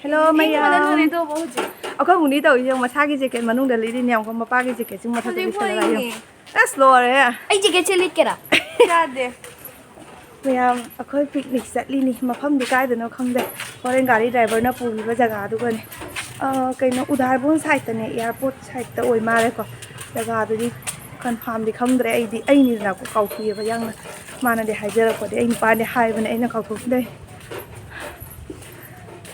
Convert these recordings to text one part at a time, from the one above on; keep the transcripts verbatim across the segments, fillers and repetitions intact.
Hello, ꯃꯌꯥꯝ꯫ ꯑꯩꯈꯣꯏ ꯃꯨꯅꯤ ꯇꯧꯔꯤꯁꯦ ꯌꯦꯡꯉꯣ, ꯃꯁꯥꯒꯤ ꯖꯦꯀꯦꯠ ꯃꯅꯨꯡꯗ ꯂꯤꯠꯂꯤꯅꯦ ꯌꯦꯡꯉꯣ, ꯃꯄꯥꯒꯤ ꯖꯦꯀꯦꯠꯁꯤ ꯃꯊꯛꯇ ꯂꯤꯠꯁꯜꯂꯒ ꯌꯦꯡꯉꯣ꯫ ꯑꯁ, ꯂꯣꯏꯔꯦ꯫ ꯑꯩ ꯖꯦꯀꯦꯠꯁꯦ ꯂꯤꯠꯀꯦꯔꯥ? ꯌꯥꯗꯦ꯫ ꯃꯌꯥꯝ, ꯑꯩꯈꯣꯏ ꯄꯤꯛꯅꯤꯛ ꯆꯠꯂꯤꯅꯤ꯫ ꯃꯐꯝꯗꯤ ꯀꯥꯏꯗꯅꯣ ꯈꯪꯗꯦ꯫ ꯍꯣꯔꯦꯟ ꯒꯥꯔꯤ ꯗ꯭ꯔꯥꯏꯚꯔꯅ ꯄꯨꯈꯤꯕ ꯖꯒꯥꯗꯨꯒꯅꯦ꯫ ꯑ, ꯀꯩꯅꯣ, ꯎꯗꯥꯔꯕꯣꯟ ꯁꯥꯏꯠꯇꯅꯦ, ꯑꯦꯌꯥꯔꯄꯣꯔꯠ ꯁꯥꯏꯠꯇ ꯑꯣꯏ ꯃꯥꯜꯂꯦꯀꯣ꯫ ꯖꯒꯥꯗꯨꯗꯤ ꯀꯟꯐꯥꯝꯗꯤ ꯈꯪꯗ꯭ꯔꯦ꯫ ꯑꯩꯗꯤ, ꯑꯩꯅꯤꯗꯅꯀꯣ, ꯀꯥꯎꯊꯣꯛꯑꯦꯕ ꯌꯥꯝꯅ꯫ ꯃꯥꯅꯗꯤ ꯍꯥꯏꯖꯔꯛꯄꯗꯤ ꯑꯩ ꯅꯨꯄꯥꯗꯤ ꯍꯥꯏꯕꯅꯦ, ꯑꯩꯅ ꯀꯥꯎꯊꯣꯛꯈꯤꯗꯣꯏ꯫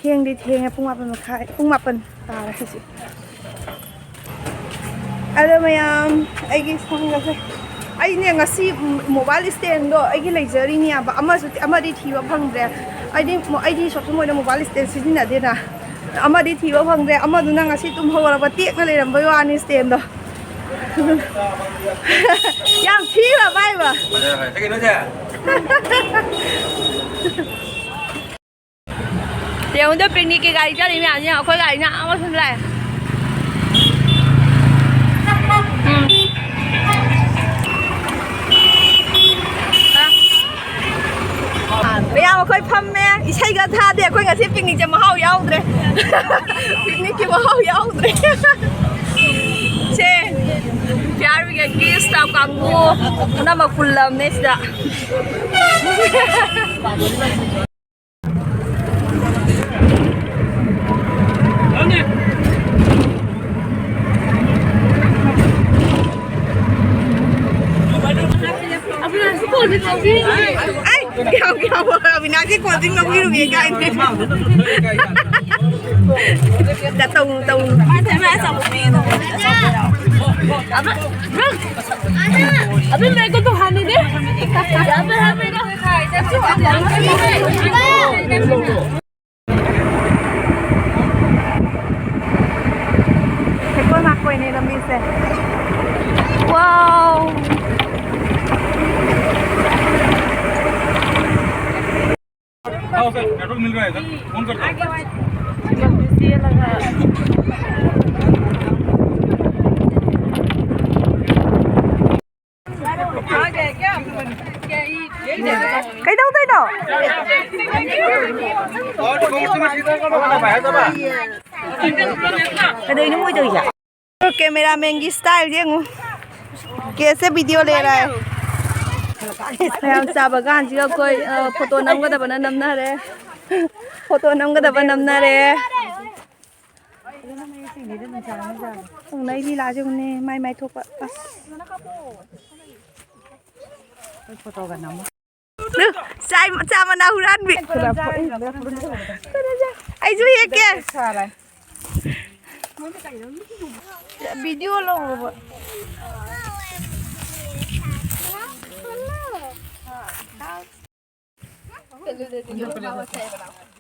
ꯊꯦꯡꯗꯤ ꯊꯦꯡꯉꯦ, ꯄꯨꯡ ꯃꯥꯄꯟ ꯃꯈꯥꯏ, ꯄꯨꯡ ꯃꯥꯄꯟ ꯇꯥꯔꯦ ꯍꯧꯖꯤꯛ꯫ ꯑꯗꯣ ꯃꯌꯥꯝ, ꯑꯩꯒꯤ ꯁꯝꯒꯁꯦ, ꯑꯩꯅꯦ ꯉꯁꯤ ꯃꯣꯕꯥꯏꯜ ꯏꯁꯇꯦꯟꯗꯣ ꯑꯩꯒꯤ ꯂꯩꯖꯔꯤꯅꯦꯕ, ꯑꯃꯁꯨ, ꯑꯃꯗꯤ ꯊꯤꯕ ꯐꯪꯗ꯭ꯔꯦ꯫ ꯑꯩꯗꯤ, ꯑꯩꯗꯤ ꯁꯣꯞꯁꯨꯝ ꯑꯣꯏꯅ ꯃꯣꯕꯥꯏꯜ ꯏꯁꯇꯦꯟ ꯁꯤꯖꯤꯟꯅꯗꯦꯅ, ꯑꯃꯗꯤ ꯊꯤꯕ ꯐꯪꯗ꯭ꯔꯦ꯫ ꯑꯃꯗꯨꯅ ꯉꯁꯤ ꯇꯨꯝ ꯍꯧꯒꯠꯂꯛꯄ ꯇꯦꯛꯅ ꯂꯩꯔꯝꯕꯩ ꯋꯥꯅꯤ ꯏꯁꯇꯦꯟꯗꯣ꯫ ꯌꯥꯝ ꯊꯤꯔꯕ ꯍꯥꯏꯕ? ꯐꯖꯔꯦ, ꯐꯖꯔꯦ꯫ ꯁꯤ ꯀꯩꯅꯣꯁꯦ? ꯌꯦꯡꯉꯨꯗ, ꯄꯤꯛꯅꯤꯛꯀꯤ ꯒꯥꯔꯤ ꯆꯠꯂꯤ ꯃꯌꯥꯝꯁꯦ ꯌꯦꯡꯉꯣ, ꯑꯩꯈꯣꯏ ꯒꯥꯔꯤꯅ ꯑꯥ ꯃꯐꯝꯗ ꯂꯥꯛꯑꯦ꯫ ꯎꯝ꯫ ꯃꯌꯥꯝ ꯑꯩꯈꯣꯏ ꯐꯝꯃꯦ, ꯏꯁꯩꯒ ꯊꯥꯗꯦ꯫ ꯑꯩꯈꯣꯏ ꯉꯁꯤ ꯄꯤꯛꯅꯤꯛꯁꯦ ꯃꯍꯥꯎ ꯌꯥꯎꯗ꯭ꯔꯦ꯫ ꯄꯤꯛꯅꯤꯛꯀꯤ ꯃꯍꯥꯎ ꯌꯥꯎꯗ꯭ꯔꯦ꯫ ꯁꯦ, ꯐꯤꯌꯥꯔ ꯕ꯭ꯔꯤꯒꯦꯗꯀꯤ ꯁ꯭ꯇꯥꯐ ꯀꯥꯡꯕꯨ ꯄꯨꯝꯅꯃꯛ ꯄꯨꯜꯂꯝꯅꯦ ꯁꯤꯗ꯫ ꯑꯩ ꯀꯌꯥꯝ ꯀꯌꯥꯝ ꯑꯕꯤꯅꯥꯁꯀꯤ ꯀꯣꯜ ꯗ꯭ꯔꯤꯡ ꯂꯧꯕꯤꯔꯨꯒꯦ ꯀꯥꯏꯅ꯫ ꯇꯧꯅꯨ, ꯇꯧꯅꯨ꯫ अबे मेरे को तो खाने दे। यहाँ पे है मेरा। ꯍꯩꯀꯣꯜ ꯃꯥꯀꯣꯏꯅꯦ ꯂꯝꯕꯤꯁꯦ꯫ Wow! हाँ, सर, नेटवर्क मिल रहा है, सर। फोन करता हूँ। आ गए क्या? क्या ये, ये ꯀꯩꯗꯧꯗꯣꯏꯅꯣ? ꯀꯩꯗꯧꯅꯣ ꯃꯣꯏ ꯇꯧꯔꯤꯁꯦ? ꯀꯦꯃꯦꯔꯥꯃꯦꯟꯒꯤ ꯁ꯭ꯇꯥꯏꯜ ꯌꯦꯡꯉꯨ꯫ ꯀꯦꯁꯦ ꯚꯤꯗꯤꯑꯣ ꯂꯦ ꯔꯥ ꯍꯥꯏ꯫ ꯃꯌꯥꯝ ꯆꯥꯕ ꯀꯥꯟꯁꯤꯒ ꯑꯩꯈꯣꯏ, ꯑ, ꯐꯣꯇꯣ ꯅꯝꯒꯗꯕꯅ ꯅꯝꯅꯔꯦ꯫ ꯐꯣꯇꯣ ꯅꯝꯒꯗꯕ ꯅꯝꯅꯔꯦ꯫ ꯅꯩ ꯂꯤꯂꯥꯁꯦ ꯌꯦꯡꯉꯨꯅꯦ, ꯃꯥꯏ ꯃꯥꯏ ꯊꯣꯛꯄ꯫ ꯑꯁ꯫ ꯆꯥꯏ, ꯆꯥ ꯃꯅꯥ ꯍꯨꯔꯥꯟꯕꯤ꯫ ꯑꯩꯁꯨ ꯍꯦꯛꯀꯦ꯫ ꯚꯤꯗꯤꯑꯣ ꯂꯧꯔꯕ꯫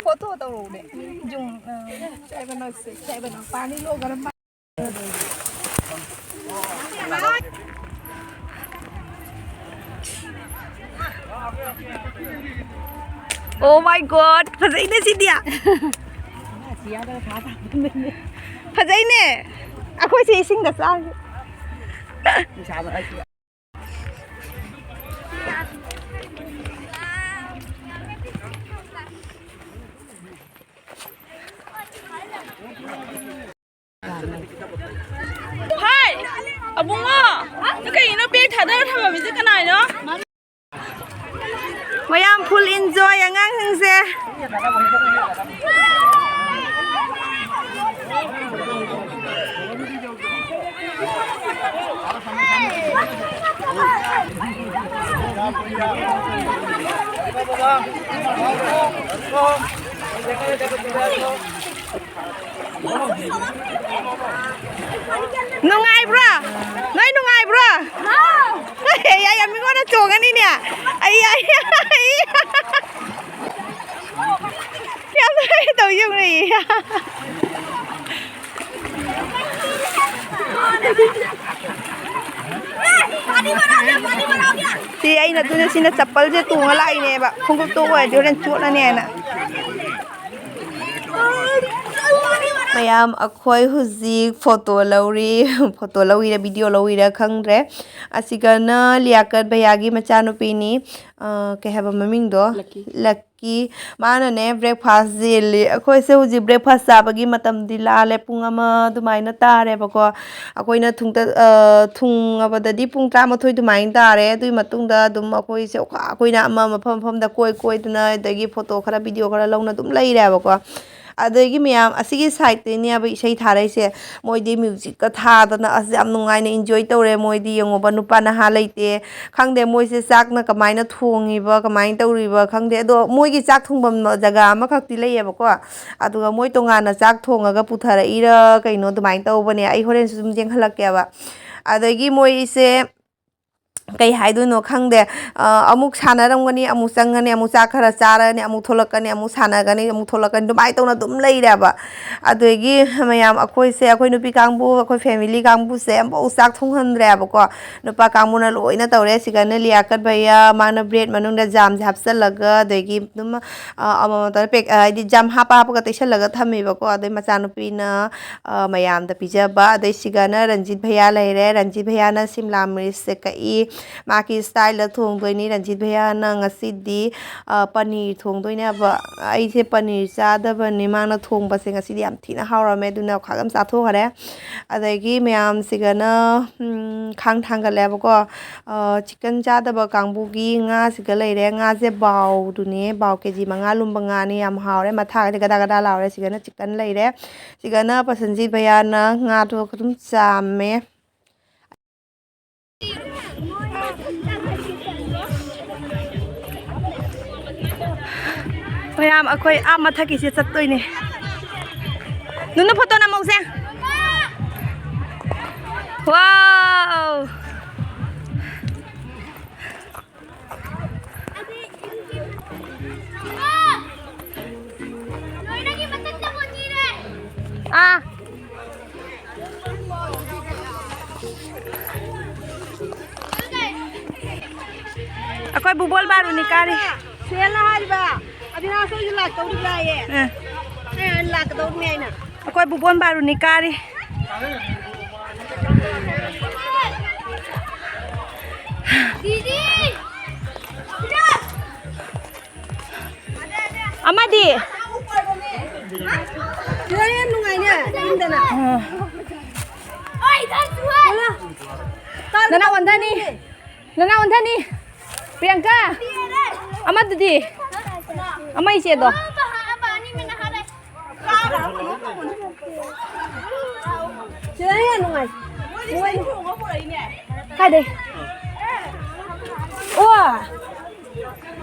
ꯐꯣꯇꯣ ꯇꯧꯔꯛꯎꯅꯦ꯫ ꯖꯨꯝ, ꯑ, ꯆꯥꯏ ꯃꯅꯥ, ꯆꯥꯏ ꯃꯅꯥ, ꯄꯥꯅꯤ ꯂꯣ ꯒꯔꯝ꯫ Oh my God! ꯐꯖꯩꯅꯦ ꯁꯤꯗꯤ꯫ ꯐꯖꯩꯅꯦ꯫ ꯑꯩꯈꯣꯏꯁꯦ ꯏꯁꯤꯡꯗ ꯆꯥꯒꯦ꯫ ꯍꯥꯏ! ꯑꯕꯨꯡꯉꯣ! ꯅꯪ ꯀꯩꯒꯤꯅꯣ ꯕꯦꯒ ꯊꯥꯗꯔ ꯊꯝꯃꯝꯃꯤꯁꯦ ꯀꯅꯥꯅꯣ? ꯃꯌꯥꯝ full enjoy ꯑꯉꯥꯡꯁꯤꯡꯁꯦ꯫ ꯅꯨꯡꯉꯥꯏꯕ꯭ꯔꯣ? ꯅꯣꯏ ꯅꯨꯡꯉꯥꯏꯕ꯭ꯔꯣ? ꯑꯩ, ꯑꯩ, ꯑꯩ, ꯃꯤꯉꯣꯟꯗ ꯆꯣꯡꯉꯅꯤꯅꯦ꯫ ꯑꯩ, ꯑꯩ, ꯑꯩ꯫ ꯌꯥꯝ ꯅꯨꯡꯉꯥꯏ ꯇꯧ ꯌꯦꯡꯉꯨꯅꯦ꯫ ꯁꯤ ꯑꯩꯅ ꯑꯗꯨꯅ ꯁꯤꯅ ꯆꯄꯜꯁꯦ ꯇꯣꯡꯉ ꯂꯥꯛꯏꯅꯦꯕ, ꯈꯣꯡꯎꯞꯇꯣ ꯑꯣꯏꯔꯗꯤ ꯍꯣꯔꯦꯟ ꯆꯣꯠꯂꯅꯦꯅ꯫ ꯃꯌꯥꯝ, ꯑꯩꯈꯣꯏ ꯍꯧꯖꯤꯛ ꯐꯣꯇꯣ ꯂꯧꯔꯤ꯫ ꯐꯣꯇꯣ ꯂꯧꯔꯤꯔ ꯚꯤꯗꯤꯑꯣ ꯂꯧꯔꯤꯔ ꯈꯪꯗ꯭ꯔꯦ꯫ ꯑꯁꯤꯒꯅ ꯂꯤꯌꯥꯀꯠ ꯚꯩꯌꯥꯒꯤ ꯃꯆꯥꯅꯨꯄꯤꯅꯤ꯫ ꯑ, ꯀꯩ ꯍꯥꯏꯕ ꯃꯃꯤꯡꯗꯣ? ꯂꯛꯀꯤ꯫ ꯂꯛꯀꯤ꯫ ꯃꯥꯅꯅꯦ ꯕ꯭ꯔꯦꯛꯐꯥꯁ ꯌꯦꯜꯂꯤ꯫ ꯑꯩꯈꯣꯏꯁꯦ ꯍꯧꯖꯤꯛ ꯕ꯭ꯔꯦꯛꯐꯥꯁ ꯆꯥꯕꯒꯤ ꯃꯇꯝꯗꯤ ꯂꯥꯜꯂꯦ꯫ ꯄꯨꯡ ꯑꯃ ꯑꯗꯨꯃꯥꯏꯅ ꯇꯥꯔꯦꯕꯀꯣ꯫ ꯑꯩꯈꯣꯏꯅ ꯊꯨꯡꯇ-, ꯑ, ꯊꯨꯡꯉꯕꯗꯗꯤ ꯄꯨꯡ ꯇꯔꯥꯃꯥꯊꯣꯏ ꯑꯗꯨꯃꯥꯏꯅ ꯇꯥꯔꯦ꯫ ꯑꯗꯨꯒꯤ ꯃꯇꯨꯡꯗ ꯑꯗꯨꯝ ꯑꯩꯈꯣꯏꯁꯦ ꯑꯩꯈꯣꯏꯅ ꯑꯃ ꯃꯐꯝ ꯃꯐꯝꯗ ꯀꯣꯏ ꯀꯣꯏꯗꯅ, ꯑꯗꯒꯤ ꯐꯣꯇꯣ ꯈꯔ, ꯚꯤꯗꯤꯑꯣ ꯈꯔ ꯂꯧꯅ ꯑꯗꯨꯝ ꯂꯩꯔꯦꯕꯀꯣ꯫ ꯑꯗꯒꯤ ꯃꯌꯥꯝ ꯑꯁꯤꯒꯤ ꯁꯥꯏꯠꯇꯩꯅꯦꯕ ꯏꯁꯩ ꯊꯥꯔꯛꯏꯁꯦ꯫ ꯃꯣꯏꯗꯤ ꯃ꯭ꯌꯨꯖꯤꯛꯀ ꯊꯥꯗꯅ ꯑꯁ ꯌꯥꯝ ꯅꯨꯡꯉꯥꯏꯅ ꯏꯟꯖꯣꯏ ꯇꯧꯔꯦ꯫ ꯃꯣꯏꯗꯤ ꯌꯦꯡꯉꯣꯕ, ꯅꯨꯄꯥ ꯅꯍꯥ ꯂꯩꯇꯦ꯫ ꯈꯪꯗꯦ ꯃꯣꯏꯁꯦ ꯆꯥꯛꯅ ꯀꯃꯥꯏꯅ ꯊꯣꯡꯉꯤꯕ, ꯀꯃꯥꯏꯅ ꯇꯧꯔꯤꯕ ꯈꯪꯗꯦ꯫ ꯑꯗꯣ ꯃꯣꯏꯒꯤ ꯆꯥꯛ ꯊꯣꯡꯐꯝ ꯖꯒꯥ ꯑꯃꯈꯛꯇꯤ ꯂꯩꯌꯦꯕꯀꯣ꯫ ꯑꯗꯨꯒ ꯃꯣꯏ ꯇꯣꯉꯥꯟꯅ ꯆꯥꯛ ꯊꯣꯡꯉꯒ ꯄꯨꯊꯔꯛꯏꯔ ꯀꯩꯅꯣ ꯑꯗꯨꯃꯥꯏꯅ ꯇꯧꯕꯅꯦ꯫ ꯑꯩ ꯍꯣꯔꯦꯟꯁꯨ ꯑꯗꯨꯝ ꯌꯦꯡꯍꯜꯂꯛꯀꯦꯕ꯫ ꯑꯗꯒꯤ ꯃꯣꯏꯁꯦ ꯀꯩ ꯍꯥꯏꯗꯣꯏꯅꯣ ꯈꯪꯗꯦ꯫ ꯑ, ꯑꯃꯨꯛ ꯁꯥꯟꯅꯔꯝꯒꯅꯤ, ꯑꯃꯨꯛ ꯆꯪꯒꯅꯤ, ꯑꯃꯨꯛ ꯆꯥꯛ ꯈꯔ ꯆꯥꯔꯅꯤ, ꯑꯃꯨꯛ ꯊꯣꯛꯂꯛꯀꯅꯤ, ꯑꯃꯨꯛ ꯁꯥꯟꯅꯒꯅꯤ, ꯑꯃꯨꯛ ꯊꯣꯛꯂꯛꯀꯅꯤ, ꯑꯗꯨꯃꯥꯏꯅ ꯇꯧꯅ ꯑꯗꯨꯝ ꯂꯩꯔꯦꯕ꯫ ꯑꯗꯒꯤ ꯃꯌꯥꯝ ꯑꯩꯈꯣꯏꯁꯦ, ꯑꯩꯈꯣꯏ ꯅꯨꯄꯤ ꯀꯥꯡꯕꯨ, ꯑꯩꯈꯣꯏ ꯐꯦꯃꯤꯂꯤ ꯀꯥꯡꯕꯨꯁꯦ ꯑꯝꯐꯥꯎ ꯆꯥꯛ ꯊꯣꯡꯍꯟꯗ꯭ꯔꯦꯕꯀꯣ꯫ ꯅꯨꯄꯥ ꯀꯥꯡꯕꯨꯅ ꯂꯣꯏꯅ ꯇꯧꯔꯦ꯫ ꯁꯤꯒꯅ ꯂꯤꯌꯥꯀꯠ ꯚꯩꯌꯥ, ꯃꯥꯅ ꯕ꯭ꯔꯦꯗ ꯃꯅꯨꯡꯗ ꯖꯥꯝꯁꯦ ꯍꯥꯞꯆꯤꯜꯂꯒ, ꯑꯗꯒꯤ ꯑꯗꯨꯝ, ꯑ, ꯑꯃꯃꯝꯇ ꯄꯦꯛ-, ꯍꯥꯏꯗꯤ ꯖꯥꯝ ꯍꯥꯞꯄ ꯍꯥꯞꯄꯒ ꯇꯩꯁꯜꯂꯒ ꯊꯝꯃꯦꯕꯀꯣ꯫ ꯑꯗꯩ ꯃꯆꯥꯅꯨꯄꯤꯅ ꯑ, ꯃꯌꯥꯝꯗ ꯄꯤꯖꯕ꯫ ꯑꯗꯩ ꯁꯤꯒꯅ ꯔꯟꯖꯤꯠ ꯚꯩꯌꯥ ꯂꯩꯔꯦ꯫ ꯔꯟꯖꯤꯠ ꯚꯩꯌꯥꯅ ꯁꯤꯝꯂꯥ ꯃꯤꯔꯆꯁꯦ ꯀꯛꯏ꯫ ꯃꯥꯒꯤ ꯁ꯭ꯇꯥꯏꯜꯗ ꯊꯣꯡꯗꯣꯏꯅꯤ꯫ ꯔꯟꯖꯤꯠ ꯚꯩꯌꯥꯅ ꯉꯁꯤꯗꯤ, ꯑ, ꯄꯅꯤꯔ ꯊꯣꯡꯗꯣꯏꯅꯦꯕ꯫ ꯑꯩꯁꯦ ꯄꯅꯤꯔ ꯆꯥꯗꯕꯅꯤ꯫ ꯃꯥꯅ ꯊꯣꯡꯕꯁꯦ ꯉꯁꯤꯗꯤ ꯌꯥꯝ ꯊꯤꯅ ꯍꯥꯎꯔꯝꯃꯦ꯫ ꯑꯗꯨꯅ ꯈ꯭ꯋꯥꯏ ꯌꯥꯝ ꯆꯥꯊꯣꯛꯈꯔꯦ꯫ ꯑꯗꯒꯤ ꯃꯌꯥꯝꯁꯤꯒꯅ, ꯎꯝ, ꯈꯥꯡ ꯊꯥꯡꯒꯠꯂꯦꯕꯀꯣ꯫ ꯑ, ꯆꯤꯛꯀꯟ ꯆꯥꯗꯕ ꯀꯥꯡꯕꯨꯒꯤ ꯉꯥꯁꯤꯒ ꯂꯩꯔꯦ꯫ ꯉꯥꯁꯦ ꯕꯥꯎꯗꯨꯅꯦ꯫ ꯕꯥꯎ ꯀꯦ ꯖꯤ ꯃꯉꯥ ꯂꯨꯝꯕ ꯉꯥꯅꯦ꯫ ꯌꯥꯝ ꯍꯥꯎꯔꯦ꯫ ꯃꯊꯥꯒꯗꯤ ꯒꯗꯥ ꯒꯗꯥ ꯂꯥꯎꯔꯦ꯫ ꯁꯤꯒꯅ ꯆꯤꯛꯀꯟ ꯂꯩꯔꯦ꯫ ꯁꯤꯒꯅ ꯄꯁꯟꯖꯤꯠ ꯚꯩꯌꯥꯅ ꯉꯥꯗꯣ ꯑꯗꯨꯝ ꯆꯥꯝꯃꯦ꯫ ꯃꯌꯥꯝ, ꯑꯩꯈꯣꯏ ꯑꯥ ꯃꯊꯛꯀꯤꯁꯦ ꯆꯠꯇꯣꯏꯅꯦ꯫ ꯅꯨꯅꯨ, ꯐꯣꯇꯣ ꯅꯝꯍꯧꯁꯦ꯫ ꯋꯥꯎ! ꯑꯥ꯫ ꯑꯩꯈꯣꯏ ꯕꯨꯕꯣꯜ ꯕꯥꯔꯨꯅꯤ ꯀꯥꯔꯤ꯫ ꯁꯦꯜꯅ ꯍꯥꯏꯔꯤꯕ, ꯑꯕꯤꯅꯥꯁ ꯍꯣꯏꯁꯨ ꯂꯥꯛꯇꯧꯔꯤꯕ꯭ꯔꯥꯌꯦ? ꯑꯥ꯫ ꯑꯩ ꯍꯥꯏ ꯂꯥꯛꯀꯗꯧꯔꯤꯅꯦ ꯍꯥꯏꯅ꯫ ꯑꯩꯈꯣꯏ ꯕꯨꯕꯣꯟ ꯕꯥꯔꯨꯅꯤ ꯀꯥꯔꯤ꯫ ꯑꯃꯗꯤ? ꯁꯤꯗ ꯌꯥꯝ ꯅꯨꯡꯉꯥꯏꯅꯦ, ꯏꯪꯗꯅ꯫ ꯑꯥ꯫ ꯅꯅꯥ ꯑꯣꯟꯊꯅꯤ꯫ ꯅꯅꯥ ꯑꯣꯟꯊꯅꯤ꯫ ꯄ꯭ꯔꯤꯌꯥꯡꯀꯥ꯫ ꯑꯃꯗꯨꯗꯤ? ꯑꯃ ꯏꯆꯦꯗꯣ꯫ ꯁꯤꯗꯅ ꯍꯦꯟꯅ ꯅꯨꯡꯉꯥꯏ꯫ ꯀꯥꯏꯗꯩ? ꯑꯣ!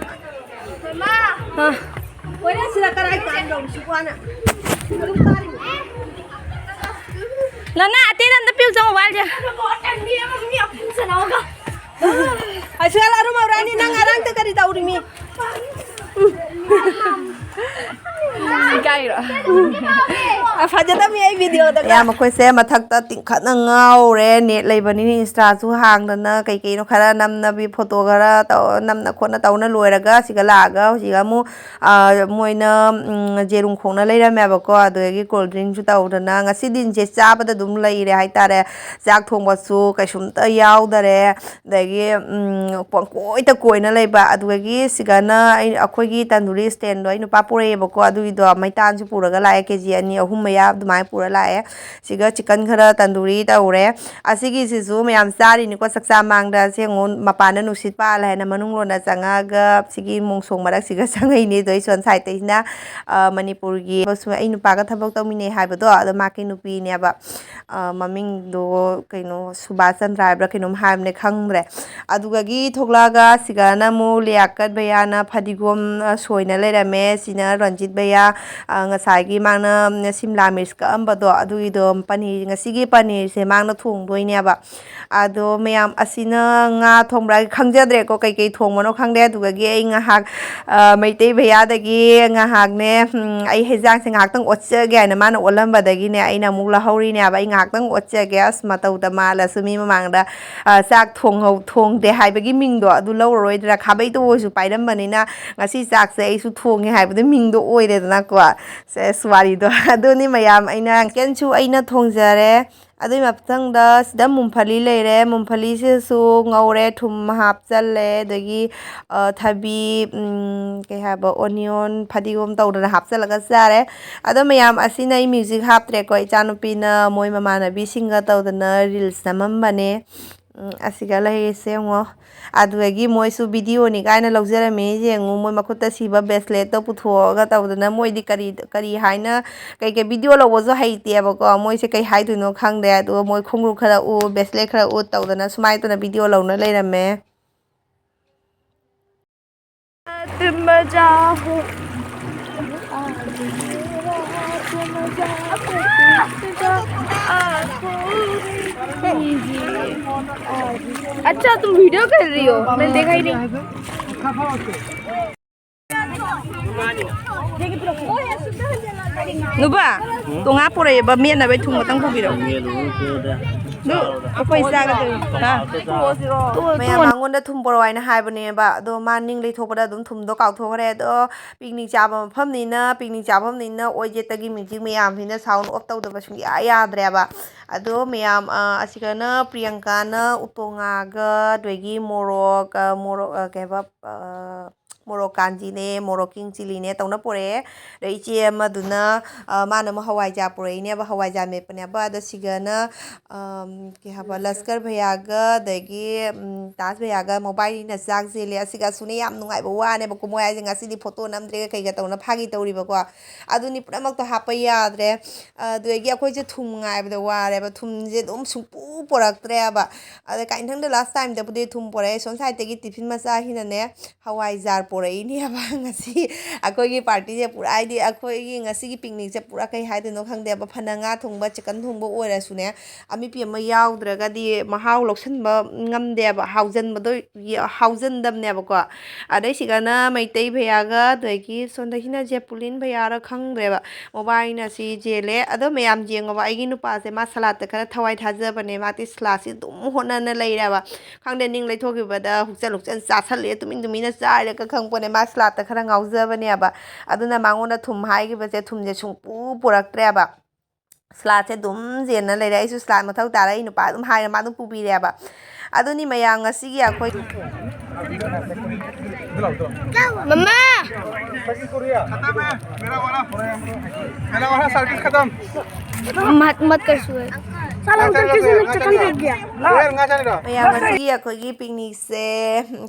ꯑ꯫ ꯍꯣꯔꯦꯟ ꯁꯤꯗ ꯀꯔꯥꯏ ꯀꯥꯏꯗꯧꯔꯤꯁꯤꯕꯣꯅ? ꯑꯗꯨꯝ ꯀꯥꯔꯤꯅꯤ꯫ ꯅꯅꯥ ꯑꯇꯩꯗ ꯑꯝꯇ ꯄꯤꯌꯨ ꯆꯪꯉꯣ ꯋꯥꯏꯁꯦ꯫ ꯑꯁ, ꯑꯔꯨꯝ ꯑꯧꯔꯥꯅꯤ, ꯅꯪ ꯉꯔꯥꯡꯇ ꯀꯔꯤ ꯇꯧꯔꯤꯃꯤ? ꯏꯀꯥꯏꯔꯣ? ꯑ, ꯐꯖꯗꯕꯅꯤ ꯑꯩ ꯚꯤꯗꯤꯑꯣꯗꯒ꯫ ꯃꯌꯥꯝ ꯑꯩꯈꯣꯏꯁꯦ ꯃꯊꯛꯇ ꯇꯤꯡꯈꯠꯅ ꯉꯥꯎꯔꯦ, ꯅꯦꯠ ꯂꯩꯕꯅꯤꯅ ꯏꯟꯁꯇꯥꯁꯨ ꯍꯥꯡꯗꯅ ꯀꯩ ꯀꯩꯅꯣ ꯈꯔ ꯅꯝꯅꯕꯤ ꯐꯣꯇꯣ ꯈꯔ ꯇꯧ-, ꯅꯝꯅ ꯈꯣꯠꯅ ꯇꯧꯅ ꯂꯣꯏꯔꯒ ꯁꯤꯒ ꯂꯥꯛꯑꯒ ꯍꯧꯖꯤꯛ ꯑꯃꯨꯛ ꯑ, ꯃꯣꯏꯅ, ꯎꯝ, ꯌꯦꯔꯨꯝ ꯈꯣꯡꯅ ꯂꯩꯔꯝꯃꯦꯕꯀꯣ, ꯑꯗꯨꯗꯒꯤ ꯀꯣꯜ ꯗ꯭ꯔꯤꯡꯁꯨ ꯇꯧꯗꯅ ꯉꯁꯤ ꯗꯤꯟꯁꯦ ꯆꯥꯕꯗ ꯑꯗꯨꯝ ꯂꯩꯔꯦ ꯍꯥꯏꯇꯥꯔꯦ꯫ ꯆꯥꯛ ꯊꯣꯡꯕꯁꯨ ꯀꯩꯁꯨꯝꯇ ꯌꯥꯎꯗꯔꯦ, ꯑꯗꯒꯤ, ꯎꯝ, ꯄꯪꯀꯣꯏꯗ ꯀꯣꯏꯅ ꯂꯩꯕ꯫ ꯑꯗꯨꯗꯒꯤ ꯁꯤꯒꯅ ꯑꯩ, ꯑꯩꯈꯣꯏꯒꯤ ꯇꯟꯗꯨꯔꯤ ꯁ꯭ꯇꯦꯟꯗꯣ ꯑꯩ ꯅꯨꯄꯥ ꯄꯨꯔꯛꯑꯦꯕꯀꯣ, ꯑꯗꯨꯒꯤꯗꯣ ꯃꯩꯇꯥꯟꯁꯨ ꯄꯨꯔꯒ ꯂꯥꯛꯑꯦ, ꯀꯦ ꯖꯤ ꯑꯅꯤ ꯑꯍꯨꯝ ꯃꯌꯥ ꯑꯗꯨꯃꯥꯏꯅ ꯄꯨꯔ ꯂꯥꯛꯑꯦ꯫ ꯁꯤꯒ ꯆꯤꯛꯀꯟ ꯈꯔ ꯇꯟꯗꯨꯔꯤ ꯇꯧꯔꯦ꯫ ꯑꯁꯤꯒꯤꯁꯤꯁꯨ ꯃꯌꯥꯝ ꯆꯥꯔꯤꯅꯤꯀꯣ, ꯆꯥꯛꯆꯥ ꯃꯥꯡꯗ꯫ ꯑꯁꯤ ꯑꯃꯨꯛ ꯃꯄꯥꯟꯗ ꯅꯨꯡꯁꯤꯠ ꯄꯥꯜꯂꯦ ꯍꯥꯏꯅ ꯃꯅꯨꯡ ꯂꯣꯝꯗ ꯆꯪꯉꯛꯑꯒ ꯁꯤꯒꯤ ꯃꯣꯡꯁꯣꯡ ꯃꯔꯛꯁꯤꯒ ꯆꯪꯉꯛꯏꯅꯦ꯫ ꯑꯗꯣ ꯑꯩ ꯁꯣꯝ ꯁꯥꯏꯗꯇꯩꯁꯤꯅ, ꯑ, ꯃꯅꯤꯄꯨꯔꯒꯤ ꯑꯩ ꯅꯨꯄꯥꯒ ꯊꯕꯛ ꯇꯧꯃꯤꯟꯅꯩ ꯍꯥꯏꯕꯗꯣ, ꯑꯗꯣ ꯃꯥꯒꯤ ꯅꯨꯄꯤꯅꯦꯕ꯫ ꯑ, ꯃꯃꯤꯡꯗꯣ ꯀꯩꯅꯣ, ꯁꯨꯕꯥꯁ ꯆꯟꯗ꯭ꯔ ꯍꯥꯏꯕ꯭ꯔꯥ ꯀꯩꯅꯣꯝ ꯍꯥꯏꯕꯅꯦ, ꯈꯪꯗ꯭ꯔꯦ꯫ ꯑꯗꯨꯗꯒꯤ ꯊꯣꯛꯂꯛꯑꯒ ꯁꯤꯒꯅ ꯑꯃꯨꯛ ꯂꯤꯌꯥꯀꯠ ꯚꯩꯌꯥꯅ ꯐꯗꯤꯒꯣꯝ, ꯑ, ꯁꯣꯏꯅ ꯂꯩꯔꯝꯃꯦ꯫ ꯁꯤꯅ ꯔꯟꯖꯤꯠ ꯚꯩꯌꯥ, ꯑ, ꯉꯁꯥꯏꯒꯤ ꯃꯥꯅ ꯁꯤꯝꯂꯥ ꯃꯤꯔꯆ ꯀꯛꯑꯝꯕꯗꯣ, ꯑꯗꯨꯒꯤꯗꯣ ꯄꯅꯤꯔ, ꯉꯁꯤꯒꯤ ꯄꯅꯤꯔꯁꯦ ꯃꯥꯅ ꯊꯣꯡꯗꯣꯏꯅꯦꯕ꯫ ꯑꯗꯣ ꯃꯌꯥꯝ ꯑꯁꯤꯅ ꯉꯥ ꯊꯣꯡꯕ꯭ꯔꯥ ꯈꯪꯖꯗ꯭ꯔꯦꯀꯣ, ꯀꯩꯀꯩ ꯊꯣꯡꯕꯅꯣ ꯈꯪꯗꯦ꯫ ꯑꯗꯨꯗꯒꯤ ꯑꯩ ꯉꯥꯏꯍꯥꯛ, ꯑ, ꯃꯩꯇꯩ ꯚꯩꯌꯥꯗꯒꯤ ꯉꯥꯏꯍꯥꯛꯅꯦ, ꯎꯝ, ꯑꯩ ꯍꯦꯟꯖꯥꯡꯁꯦ ꯉꯥꯏꯍꯥꯛꯇꯪ ꯑꯣꯠꯆꯒꯦ ꯍꯥꯏꯅ ꯃꯥꯅ ꯑꯣꯠꯂꯝꯕꯗꯒꯤꯅꯦ, ꯑꯩꯅ ꯑꯃꯨꯛ ꯂꯧꯍꯧꯔꯤꯅꯦꯕ꯫ ꯑꯩ ꯉꯥꯏꯍꯥꯛꯇꯪ ꯑꯣꯠꯆꯒꯦ, ꯑꯁ, ꯃꯇꯧꯗ ꯃꯥꯜꯂꯁꯨ ꯃꯤ ꯃꯃꯥꯡꯗ, ꯑ, ꯆꯥꯛ ꯊꯣꯡꯍꯧ-, ꯊꯣꯡꯗꯦ ꯍꯥꯏꯕꯒꯤ ꯃꯤꯡꯗꯣ ꯑꯗꯨ ꯂꯧꯔꯔꯣꯏꯗ꯭ꯔꯥ, ꯈꯥꯕꯩꯇ ꯑꯣꯏꯔꯁꯨ ꯄꯥꯏꯔꯝꯕꯅꯤꯅ ꯉꯁꯤ ꯆꯥꯛꯁꯦ ꯑꯩꯁꯨ ꯊꯣꯡꯉꯦ ꯍꯥꯏꯕꯗꯣ ꯃꯤꯡꯗꯣ ꯑꯣꯏꯔꯦꯗꯅꯀꯣ꯫ ꯁꯦꯁ, ꯋꯥꯔꯤꯗꯣ꯫ ꯑꯗꯨꯅꯤ ꯃꯌꯥꯝ, ꯑꯩꯅ ꯆꯤꯛꯀꯟꯁꯨ ꯑꯩꯅ ꯊꯣꯡꯖꯔꯦ꯫ ꯑꯗꯨꯒꯤ ꯃꯊꯪꯗ ꯁꯤꯗ ꯃꯨꯝꯐꯂꯤ ꯂꯩꯔꯦ, ꯃꯨꯝꯐꯂꯤꯁꯤꯁꯨ ꯉꯧꯔꯦ, ꯊꯨꯝ ꯍꯥꯞꯆꯜꯂꯦ, ꯑꯗꯒꯤ ꯑ, ꯊꯕꯤ, ꯎꯝ, ꯀꯩ ꯍꯥꯏꯕ, ꯑꯣꯅꯤꯌꯣꯟ, ꯐꯗꯤꯒꯣꯝ ꯇꯧꯗꯅ ꯍꯥꯞꯆꯜꯂꯒ ꯆꯥꯔꯦ꯫ ꯑꯗꯣ ꯃꯌꯥꯝ, ꯑꯁꯤꯅ ꯑꯩ ꯃ꯭ꯌꯨꯖꯤꯛ ꯍꯥꯞꯇ꯭ꯔꯦꯀꯣ, ꯏꯆꯥꯅꯨꯄꯤꯅ ꯃꯣꯏ ꯃꯃꯥꯟꯅꯕꯤꯁꯤꯡꯒ ꯇꯧꯗꯅ ꯔꯤꯜꯁ ꯅꯝꯃꯝꯕꯅꯦ꯫ ꯎꯝ, ꯑꯁꯤꯒ ꯂꯩꯔꯤꯁꯦ ꯌꯦꯡꯉꯣ꯫ ꯑꯗꯨꯗꯒꯤ ꯃꯣꯏꯁꯨ ꯚꯤꯗꯤꯑꯣꯅꯤ ꯀꯥꯏꯅ ꯂꯧꯖꯔꯝꯃꯦ꯫ ꯌꯦꯡꯉꯨ, ꯃꯣꯏ ꯃꯈꯨꯠꯇ ꯁꯤꯕ ꯕ꯭ꯔꯦꯁꯂꯦꯠꯇꯣ ꯄꯨꯊꯣꯛꯑꯒ ꯇꯧꯗꯅ, ꯃꯣꯏꯗꯤ ꯀꯔꯤ, ꯀꯔꯤ ꯍꯥꯏꯅ, ꯀꯩꯀꯩ ꯚꯤꯗꯤꯑꯣ ꯂꯧꯕꯁꯨ ꯍꯩꯇꯦꯕꯀꯣ꯫ ꯃꯣꯏꯁꯦ ꯀꯩ ꯍꯥꯏꯗꯣꯏꯅꯣ ꯈꯪꯗꯦ꯫ ꯑꯗꯨꯒ ꯃꯣꯏ ꯈꯣꯡꯎꯞ ꯈꯔ ꯎ, ꯕ꯭ꯔꯦꯁꯂꯦꯠ ꯈꯔ ꯎ ꯇꯧꯗꯅ ꯁꯨꯃꯥꯏꯅ ꯇꯧꯅ ꯚꯤꯗꯤꯑꯣ ꯂꯧꯅ ꯂꯩꯔꯝꯃꯦ꯫ अच्छा, तुम वीडियो कर रही हो? मैंने देखा ही नहीं। ꯅꯨꯄꯥ, ꯇꯣꯉꯥ ꯄꯨꯔꯛꯑꯦꯕ, ꯃꯦꯠꯅꯕꯩ ꯊꯨꯝ ꯈꯛꯇꯪ ꯄꯨꯕꯤꯔꯛꯑꯣ꯫ ꯑꯗꯨ ꯑꯩꯈꯣꯏ ꯆꯥꯒꯗꯣꯏꯅꯤ꯫ ꯍꯥ? ꯃꯌꯥꯝ ꯃꯉꯣꯟꯗ ꯊꯨꯝ ꯄꯨꯔꯛꯑꯣ ꯍꯥꯏꯅ ꯍꯥꯏꯕꯅꯦꯕ, ꯑꯗꯣ ꯃꯥ ꯅꯤꯡ ꯂꯩꯊꯣꯛꯄꯗ ꯑꯗꯨꯝ ꯊꯨꯝꯗꯣ ꯀꯥꯎꯊꯣꯛꯈ꯭ꯔꯦ꯫ ꯑꯗꯣ ꯄꯤꯛꯅꯤꯛ ꯆꯥꯕ ꯃꯐꯝꯅꯤꯅ, ꯄꯤꯛꯅꯤꯛ ꯆꯥꯐꯝꯅꯤꯅ ꯑꯣꯏ ꯖꯦꯠꯇꯒꯤ ꯃ꯭ꯌꯨꯖꯤꯛ ꯃꯌꯥꯝꯁꯤꯅ ꯁꯥꯎꯟ ꯑꯣꯐ ꯇꯧꯗꯕ ꯁꯨꯡꯌꯥ ꯌꯥꯗ꯭ꯔꯦꯕ꯫ ꯑꯗꯣ ꯃꯌꯥꯝ, ꯑ, ꯑꯁꯤꯒꯅ ꯄ꯭ꯔꯤꯌꯥꯡꯀꯥꯅ ꯎꯇꯣꯡꯉꯥꯒ, ꯑꯗꯒꯤ ꯃꯣꯔꯣꯛ, ꯑ, ꯃꯣꯔꯣꯛ, ꯑ, ꯀꯩ ꯍꯥꯏꯕ, ꯑ, ꯃꯣꯔꯣꯛ ꯀꯥꯟꯖꯤꯅꯦ, ꯃꯣꯔꯣꯛ ꯀꯤꯡ ꯆꯤꯂꯤꯅꯦ ꯇꯧꯅ ꯄꯨꯔꯛꯑꯦ꯫ ꯑꯗꯩ ꯏꯆꯦ ꯑꯃꯗꯨꯅ, ꯑ, ꯃꯥꯅ ꯑꯃꯨꯛ ꯍꯋꯥꯏꯖꯥꯔ ꯄꯨꯔꯛꯏꯅꯦꯕ, ꯍꯋꯥꯏꯖꯥꯔ ꯃꯦꯠꯄꯅꯦꯕ꯫ ꯑꯗꯣ ꯁꯤꯒꯅ, ꯑꯝ, ꯀꯩ ꯍꯥꯏꯕ, ꯂꯁꯀꯔ ꯚꯩꯌꯥꯒ ꯑꯗꯒꯤ, ꯎꯝ, ꯇꯥꯖ ꯚꯩꯌꯥꯒ ꯃꯣꯕꯥꯏꯅꯤꯅ ꯆꯥꯛ ꯆꯦꯜꯂꯦ꯫ ꯑꯁꯤꯒ ꯑꯁꯨꯅꯦ ꯌꯥꯝ ꯅꯨꯡꯉꯥꯏꯕ ꯋꯥꯅꯦꯕꯀꯣ꯫ ꯃꯣꯏ ꯍꯥꯏꯁꯦ ꯉꯁꯤꯗꯤ ꯐꯣꯇꯣ ꯅꯝꯗ꯭ꯔꯦꯒ ꯀꯩꯒ ꯇꯧꯅ ꯐꯥꯒꯤ ꯇꯧꯔꯤꯕꯀꯣ꯫ ꯑꯗꯨꯅꯤ ꯄꯨꯝꯅꯃꯛꯇꯣ ꯍꯥꯞꯄ ꯌꯥꯗ꯭ꯔꯦ꯫ ꯑꯗꯨꯗꯒꯤ ꯑꯩꯈꯣꯏꯁꯦ ꯊꯨꯝ ꯉꯥꯏꯕꯗ ꯋꯥꯔꯦꯕ꯫ ꯊꯨꯝꯁꯦ ꯑꯗꯨꯝ ꯁꯨꯡꯄꯨ ꯄꯨꯔꯛꯇ꯭ꯔꯦꯕ꯫ ꯑꯗ ꯀꯥꯏꯅꯊꯪꯗ ꯂꯥꯁ ꯇꯥꯏꯝꯗꯕꯨꯗꯤ ꯊꯨꯝ ꯄꯨꯔꯛꯑꯦ꯫ ꯁꯣꯝ ꯁꯥꯏꯠꯇꯒꯤ ꯇꯤꯐꯤꯟ ꯃꯆꯥꯁꯤꯅꯅꯦ, ꯍꯋꯥꯏꯖꯥꯔ ꯄꯨꯔꯛꯏꯅꯦꯕ꯫ ꯉꯁꯤ ꯑꯩꯈꯣꯏꯒꯤ ꯄꯥꯔꯇꯤꯁꯦ ꯄꯨꯔꯥ, ꯍꯥꯏꯗꯤ ꯑꯩꯈꯣꯏꯒꯤ ꯉꯁꯤꯒꯤ ꯄꯤꯛꯅꯤꯛꯁꯦ ꯄꯨꯔꯥ ꯀꯩ ꯍꯥꯏꯗꯣꯏꯅꯣ ꯈꯪꯗꯦꯕ꯫ ꯐꯅ ꯉꯥ ꯊꯣꯡꯕ, ꯆꯤꯛꯀꯟ ꯊꯣꯡꯕ ꯑꯣꯏꯔꯁꯨꯅꯦ, ꯑꯃꯤꯄꯤ ꯑꯃ ꯌꯥꯎꯗ꯭ꯔꯒꯗꯤ ꯃꯍꯥꯎ ꯂꯧꯁꯤꯟꯕ ꯉꯝꯗꯦꯕ꯫ ꯍꯥꯎꯖꯟꯕꯗꯣ ꯌ-, ꯍꯥꯎꯖꯟꯗꯕꯅꯦꯕꯀꯣ꯫ ꯑꯗꯩꯁꯤꯒꯅ ꯃꯩꯇꯩ ꯚꯩꯌꯥꯒ, ꯑꯗꯒꯤ ꯁꯣꯝꯗꯒꯤꯅ ꯖꯦꯄꯨꯂꯤꯟ ꯚꯩꯌꯥꯔ ꯈꯪꯗ꯭ꯔꯦꯕ꯫ ꯃꯣꯕꯥꯏꯜꯅ ꯁꯤ ꯆꯦꯜꯂꯦ꯫ ꯑꯗꯣ ꯃꯌꯥꯝ ꯌꯦꯡꯉꯣꯕ, ꯑꯩꯒꯤ ꯅꯨꯄꯥꯁꯦ ꯃꯥ ꯁꯂꯥꯠꯇ ꯈꯔ ꯊꯋꯥꯏ ꯊꯥꯖꯕꯅꯦ꯫ ꯃꯥꯗꯤ ꯁꯂꯥꯠꯁꯤ ꯑꯗꯨꯝ ꯍꯣꯠꯅꯅ ꯂꯩꯔꯦꯕ꯫ ꯈꯪꯗꯦ, ꯅꯤꯡ ꯂꯩꯊꯣꯛꯈꯤꯕꯗ ꯍꯨꯛꯆꯟ ꯍꯨꯛꯆꯟ ꯆꯥꯁꯜꯂꯛꯑꯦ, ꯇꯨꯃꯤꯟ ꯇꯨꯃꯤꯟꯅ ꯆꯥꯏꯔꯒ ꯈꯪꯕ꯫ ꯄꯣꯠꯅꯦ, ꯃꯥ ꯁꯂꯥꯠꯇ ꯈꯔ ꯉꯥꯎꯖꯕꯅꯦꯕ꯫ ꯑꯗꯨꯅ ꯃꯉꯣꯟꯗ ꯊꯨꯝ ꯍꯥꯏꯈꯤꯕꯁꯦ ꯊꯨꯝꯁꯦ ꯁꯨꯡꯄꯨ ꯄꯨꯔꯛꯇ꯭ꯔꯦꯕ꯫ ꯁꯂꯥꯠꯁꯦ ꯑꯗꯨꯝ ꯆꯦꯟꯅ ꯂꯩꯔꯦ꯫ ꯑꯩꯁꯨ ꯁꯂꯥꯠ ꯃꯊꯧ ꯇꯥꯔꯦ, ꯑꯩ ꯅꯨꯄꯥ ꯑꯗꯨꯝ ꯍꯥꯏꯔꯦ, ꯃꯥ ꯑꯗꯨꯝ ꯄꯨꯕꯤꯔꯦꯕ꯫ ꯑꯗꯨꯅꯤ ꯃꯌꯥꯝ ꯉꯁꯤꯒꯤ ꯑꯩꯈꯣꯏ ꯃꯃꯥ! ꯃꯠ ꯃꯠ ꯀꯔꯁꯨ ꯍꯦ꯫ ꯃꯌꯥꯝ ꯉꯁꯤꯒꯤ ꯑꯩꯈꯣꯏꯒꯤ ꯄꯤꯛꯅꯤꯛꯁꯦ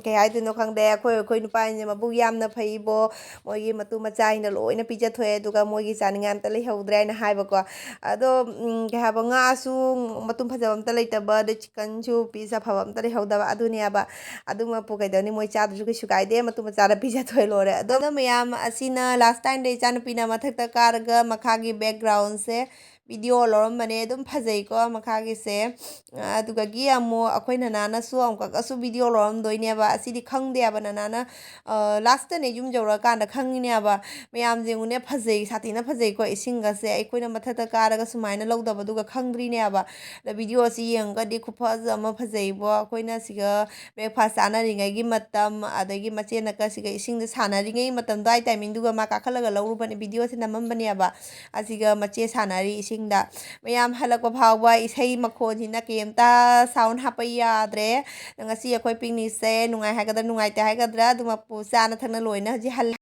ꯀꯩ ꯍꯥꯏꯗꯣꯏꯅꯣ ꯈꯪꯗꯦ꯫ ꯑꯩꯈꯣꯏ ꯑꯩꯈꯣꯏ ꯅꯨꯄꯥꯁꯤꯡꯁꯦ ꯃꯕꯨꯛ ꯌꯥꯝꯅ ꯐꯩꯕꯣ꯫ ꯃꯣꯏꯒꯤ ꯃꯇꯨ ꯃꯆꯥꯁꯤꯡꯗ ꯂꯣꯏꯅ ꯄꯤꯖꯊꯣꯛꯑꯦ, ꯑꯗꯨꯒ ꯃꯣꯏꯒꯤ ꯆꯥꯅꯤꯡꯉꯥꯏ ꯑꯝꯇ ꯂꯩꯍꯧꯗ꯭ꯔꯦ ꯍꯥꯏꯅ ꯍꯥꯏꯕꯀꯣ꯫ ꯑꯗꯣ ꯎꯝ, ꯀꯩ ꯍꯥꯏꯕ, ꯉꯥꯁꯨ ꯃꯇꯨꯝ ꯐꯖꯕ ꯑꯝꯇ ꯂꯩꯇꯕ, ꯑꯗꯩ ꯆꯤꯛꯀꯟꯁꯨ ꯄꯤꯁ ꯑꯐꯕ ꯑꯝꯇ ꯂꯩꯍꯧꯗꯕ, ꯑꯗꯨꯅꯦꯕ꯫ ꯑꯗꯨꯃꯛꯄꯨ ꯀꯩꯗꯧꯅꯤ, ꯃꯣꯏ ꯆꯥꯗ꯭ꯔꯁꯨ ꯀꯩꯁꯨ ꯀꯥꯏꯗꯦ, ꯃꯇꯨ ꯃꯆꯥꯗ ꯄꯤꯖꯊꯣꯛꯑꯦ ꯂꯣꯏꯔꯦ꯫ ꯑꯗꯣ ꯃꯌꯥꯝ ꯑꯁꯤꯅ ꯂꯥꯁ ꯇꯥꯏꯝꯗ ꯏꯆꯥꯅꯨꯄꯤꯅ ꯃꯊꯛꯇ ꯀꯥꯔꯒ ꯃꯈꯥꯒꯤ ꯕꯦꯛꯒ꯭ꯔꯥꯎꯟꯁꯦ ꯚꯤꯗꯤꯑꯣ ꯂꯧꯔꯝꯕꯅꯦ꯫ ꯑꯗꯨꯝ ꯐꯖꯩꯀꯣ ꯃꯈꯥꯒꯤꯁꯦ꯫ ꯑꯗꯨꯗꯒꯤ ꯑꯃꯨꯛ ꯑꯩꯈꯣꯏ ꯅꯅꯥꯅꯁꯨ ꯑꯃꯨꯛꯀꯁꯨ ꯚꯤꯗꯤꯑꯣ ꯂꯧꯔꯝꯗꯣꯏꯅꯦꯕ꯫ ꯑꯁꯤꯗꯤ ꯈꯪꯗꯦꯕ ꯅꯅꯥꯅ ꯂꯥꯁꯇꯅꯦ ꯌꯨꯝ ꯌꯧꯔꯛꯑꯀꯥꯟꯗ ꯈꯪꯉꯤꯅꯦꯕ꯫ ꯃꯌꯥꯝꯁꯦ ꯌꯦꯡꯉꯨꯅꯦ, ꯐꯖꯩ, ꯁꯥꯊꯤꯅ ꯐꯖꯩꯀꯣ ꯏꯁꯤꯡꯒꯁꯦ꯫ ꯑꯩꯈꯣꯏꯅ ꯃꯊꯛꯇ ꯀꯥꯔꯒ ꯁꯨꯃꯥꯏꯅ ꯂꯧꯗꯕꯗꯨꯒ ꯈꯪꯗ꯭ꯔꯤꯅꯦꯕ꯫ ꯑꯗ ꯚꯤꯗꯤꯑꯣ ꯑꯁꯤ ꯌꯦꯡꯉꯒꯗꯤ ꯈꯨꯐꯖ ꯑꯃ ꯐꯖꯩꯕꯣ꯫ ꯑꯩꯈꯣꯏꯅ ꯁꯤꯒ ꯕ꯭ꯔꯦꯛꯐꯥꯁ ꯆꯥꯅꯔꯤꯉꯩꯒꯤ ꯃꯇꯝ, ꯑꯗꯒꯤ ꯃꯆꯦꯅꯀ ꯁꯤꯒ ꯏꯁꯤꯡꯗ ꯁꯥꯟꯅꯔꯤꯉꯩ ꯃꯇꯝꯗꯣ, ꯑꯩ ꯇꯥꯏꯃꯤꯡꯗꯨꯒ ꯃꯥ ꯀꯥꯈꯠꯂꯒ ꯂꯧꯔꯨꯕꯅꯦ, ꯚꯤꯗꯤꯑꯣꯁꯦ ꯅꯝꯃꯝꯕꯅꯦꯕ꯫ ꯑꯁꯤꯒ ꯃꯆꯦ ꯁꯥꯟꯅꯔꯤ ꯏꯁꯤꯡꯗ꯫ ꯃꯌꯥꯝ ꯍꯜꯂꯛꯄ ꯐꯥꯎꯕ ꯏꯁꯩ ꯃꯈꯣꯟꯁꯤꯅ ꯀꯩꯝꯇ ꯁꯥꯎꯟ ꯍꯥꯞꯄ ꯌꯥꯗ꯭ꯔꯦ꯫ ꯉꯁꯤ ꯑꯩꯈꯣꯏ ꯄꯤꯛꯅꯤꯛꯁꯦ ꯅꯨꯡꯉꯥꯏ ꯍꯥꯏꯒꯗ꯭ꯔꯥ ꯅꯨꯡꯉꯥꯏꯇꯦ ꯍꯥꯏꯒꯗ꯭ꯔꯥ, ꯑꯗꯨꯃꯛꯄꯨ ꯆꯥꯅ ꯊꯛꯅ ꯂꯣꯏꯅ ꯍꯧꯖꯤꯛ ꯍꯜꯂꯦ꯫